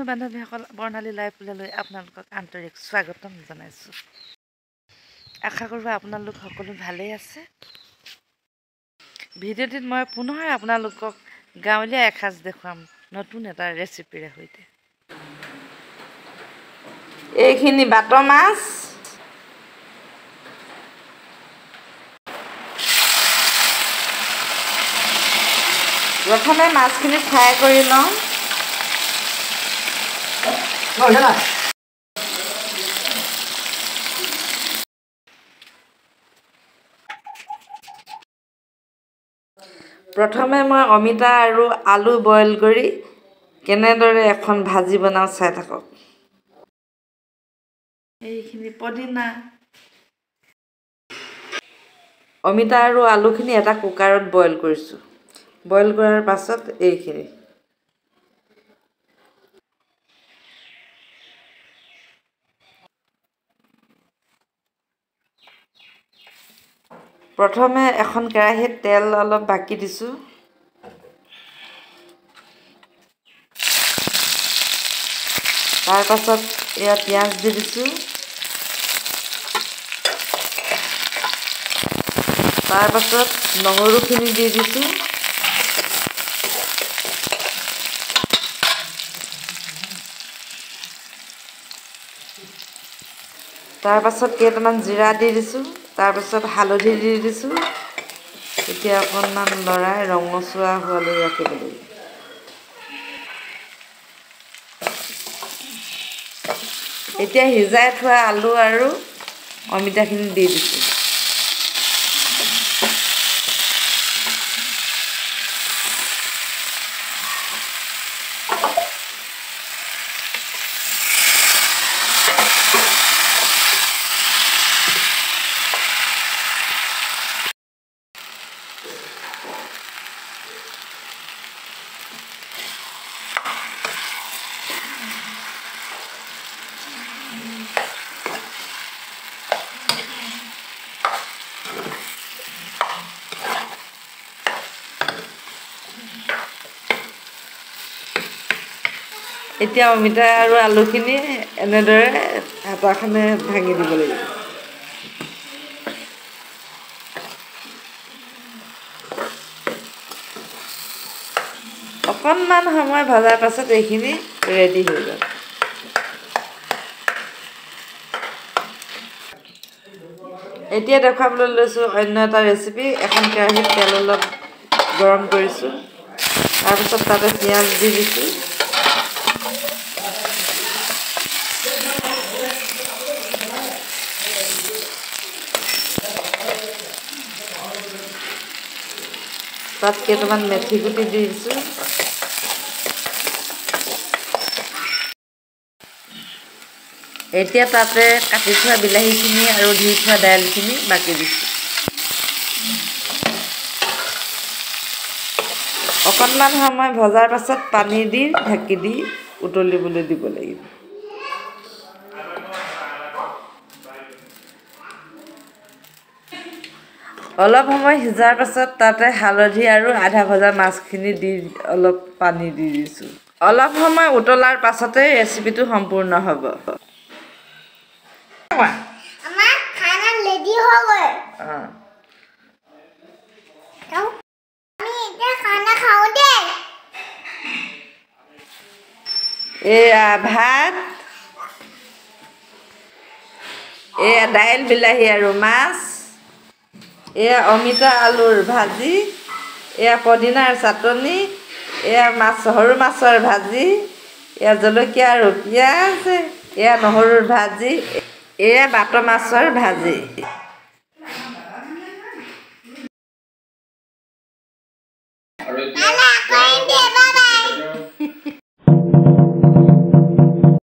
বন্ধু-বান্ধৱীসকল, বৰ্ণালী লাইফলৈ আপোনালোকক আন্তৰিক স্বাগতম জনাইছোঁ। আশা কৰোঁ আপোনালোক সকলো ভালেই আছে। ভিডিঅ'টিত মই পুনৰ আপোনালোকক গাঁৱলীয়া এসাঁজ দেখুৱাম নতুন এটা ৰেচিপিৰে সৈতে। এইখিনি বাট মাছ, প্ৰথমে মাছখিনি ফ্ৰাই কৰি লওঁ। প্ৰথমে মই অমিতা আৰু আলু বইল কৰি কেনেদৰে এখন ভাজি বনাওঁ চাই থাকক। এইখিনি পদিনা, অমিতা আৰু আলুখিনি এটা কুকাৰত বইল কৰিছোঁ। বইল কৰাৰ পাছত এইখিনি প্ৰথমে এখন কেৰাহীত তেল অলপ বাকি দিছোঁ। তাৰপাছত এয়া পিঁয়াজ দি দিছোঁ। তাৰপাছত নহৰুখিনি দি দিছোঁ। তাৰপাছত কেইটামান জিৰা দি দিছোঁ। তাৰপাছত হালধি দি দিছোঁ। এতিয়া অকণমান লৰাই ৰঙচুৱা হোৱালৈ ৰাখিব লাগিব। এতিয়া সিজাই থোৱা আলু আৰু অমিতাখিনি দি দিছোঁ। এতিয়া অমিতা আৰু আলুখিনি এনেদৰে হাতাখনে ভাঙি দিব লাগিব। অকণমান সময় ভজাৰ পাছত এইখিনি ৰেডি হৈ গ'ল। এতিয়া দেখুৱাবলৈ লৈছোঁ অন্য এটা ৰেচিপি। এখন কেৰাহীত তেল অলপ গৰম কৰিছোঁ। তাৰপিছত তাতে পিঁয়াজ দি দিছোঁ। তাত কেইটামান মেথি গুটি দি দিছোঁ। এতিয়া তাতে কাটি থোৱা বিলাহীখিনি আৰু ধুই থোৱা দাইলখিনি বাকি দিছোঁ। অকণমান সময় ভজাৰ পাছত পানী দি ঢাকি দি উতলিবলৈ দিব লাগিব। অলপ সময় সিজাৰ পাছত তাতে হালধি আৰু আধা ভজা মাছখিনি দি অলপ পানী দি দিছোঁ। অলপ সময় উতলাৰ পাছতে ৰেচিপিটো সম্পূৰ্ণ হ'ব। এয়া ভাত, এয়া দাইল, বিলাহী আৰু মাছ, এয়া অমিতা আলুৰ ভাজি, এয়া পদিনাৰ চাটনি, এয়া মাছ সৰু মাছৰ ভাজি, এয়া জলকীয়া আৰু পিঁয়াজ, এয়া নহৰুৰ ভাজি, এয়া বাট মাছৰ ভাজি। আৰু এতিয়া